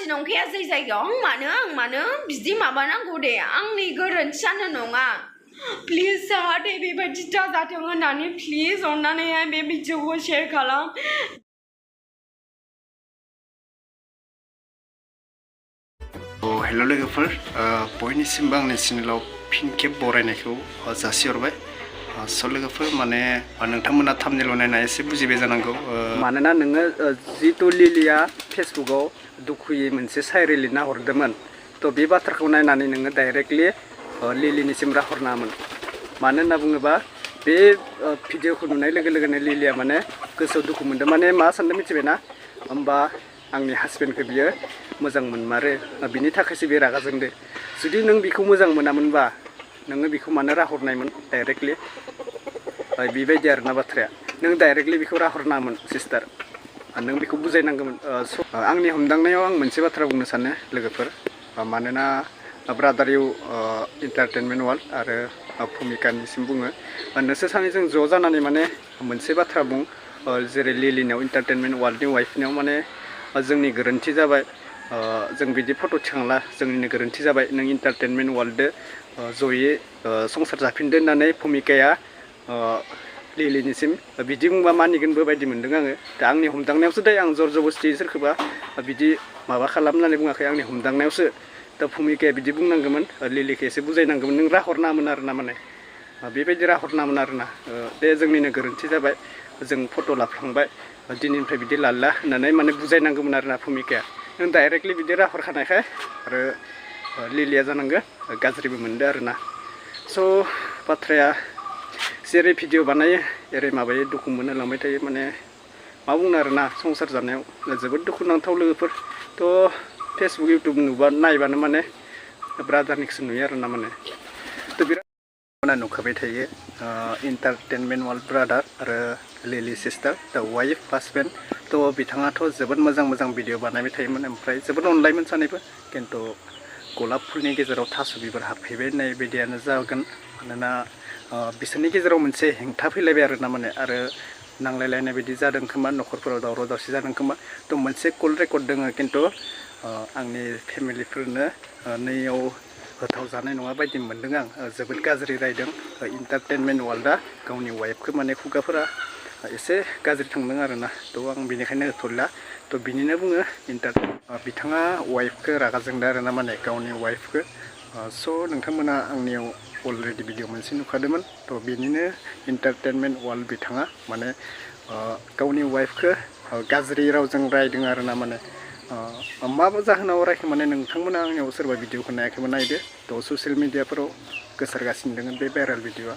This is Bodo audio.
नंखाया जै जायगायाव मानो बिदि माबानांगौ दे आंनि गोरोन्थियानो नङा प्लिज जाहाथे बेबायदि दाजाथों होननानै प्लिज अननानैहाय बे भिडिअखौ शेयार खालाम हेल' लोगोफोर बयनिसिमबो आंनि चेनेलाव फिन खेब बरायनायखौ जासिहरबाय स' लोगोफोर माने नोंथांमोना थाम्बनेइल नायना एसे बुजिबाय जानांगौ मानोना नोङो जितु लिलिया फेसबुकाव दुखुयै मोनसे सायरि लिरना हरदोंमोन थ' बे बाथ्राखौ नायनानै नोङो डाइरेक्टलि लिलिनिसिम राहरनाङामोन मानो होनना बुङोबा बे भिडिअखौ नुनाय लोगो लोगोनो लिलिया माने गोसोआव दुखु मोनदों माने मा सानदों मिथिबायना होमबा आंनि हासबेन्डखौ बियो मोजां मोनमारो बिनि थाखायसो बे रागा जोंदो जुदि नों बिखौ मोजां मोनामोनबा नोङो बिखौ मानो राहरनायमोन डाइरेक्टलि बेबायदि आरोना बाथ्राया नों डाइरेक्टलि बिखौ राहरनाङामोन सिस्टार नों बिखौ बुजायनांगौमोन आंनि हमदांनायाव आं मोनसे बाथ्रा बुंनो सानो लोगोफोर मानोना ब्रादार इउ एन्टारटेनमेन्ट वार्ल्ड आरो भुमिकानिसिम बुङो नोंसोर सानैजों ज' जानानै माने मोनसे बाथ्रा बुं जेरै लिलिनाव एन्टारटेनमेन्ट वार्ल्डनि वाइफनियाव माने जोंनि गोरोन्थि जाबाय जों बिदि फट' थिखांला जोंनिनो गोरोन्थि जाबाय नों एन्टारटेनमेन्ट वार्ल्डदो जयै संसार जाफिनदो होननानै भुमिकाया लिलिनिसिम बिदि बुंबा मानिगोनबो बायदि मोनदों आङो दा आंनि हमदांनायावसो दै आं जर जबस्थि सोरखौबा बिदि माबा खालामनानै बुङाखै आंनि हमदांनायावसो दा भुमिकाया बिदि बुंनांगौमोन लिलिखौ एसे बुजायनांगौमोन नों राहरनाङामोन आरोना माने बेबायदि राहरनाङामोन आरोना दे जोंनिनो गोरोन्थि जाबाय जों फट' लाफ्लांबाय दिनैनिफ्राय बिदि लाला होननानै माने बुजायनांगौमोन आरोना भुमिकाया नों डाइरेक्टलि बिदि राहरखानायखाय आरो लिलिया जानांगौ गाज्रिबो मोनदों आरोना स' बाथ्राया जेरै भिडिअ बानायो एरै माबायो दुखु मोनहोलांबाय थायो माने मा बुंनो आरोना संसार जानायाव जोबोद दुखुनांथाव लोगोफोर थ' फेसबुक इउटुब नुबा नायबानो माने ब्रादारनिखौसो नुयो आरोना माने थ' बिराद नुखाबाय थायो एन्टारटेनमेन्ट वार्ल्ड ब्रादार आरो लिलि सिस्टार दा वाइफ हासबेन्ड थ' बिथाङाथ' जोबोद मोजां भिडिअ बानायबाय थायोमोन ओमफ्राय जोबोद अनलायोमोन सानैबो खिन्थु गलाप फुलनि गेजेराव थास' बिबार हाबफैबाय होननाय बायदियानो जागोन मानोना बिसोरनि गेजेराव मोनसे हेंथा फैलायबाय आरोना माने आरो नांलायलायनाय बायदि जादों खोमा न'खरफोराव दावराव दावसि जादों खोमा थ' मोनसे कल रेकर्ड दङ खिन्थु आंनि फेमिलिफोरनो नैयाव होथाव जानाय नङा बायदि मोनदों आं जोबोद गाज्रि रायदों एन्टारटेनमेन्ट वार्ल्डआ गावनि वाइफखौ माने खुगाफोरा एसे गाज्रि थांदों आरोना थ' आं बेनिखायनो होथ'ला थ' बिनिनो बुङो बिथाङा वाइफखौ रागा जोंदों आरोना माने गावनि वाइफखौ स' नोंथांमोना आंनियाव अलरेडि भिडिअ मोनसे नुखादोंमोन थ' बेनिनो एन्टारटेनमेन्ट वार्ल्ड बिथाङा माने गावनि वाइफखौ गाज्रि रावजों रायदों आरोना माने मा जाहोनाव रायखो माने नोंथांमोना आंनियाव सोरबा भिडिअखौ नायाखैमोन नायदो थ' ससियेल मिडियाफोराव गोसारगासिनो दङ बे भाइरेल भिडिअआ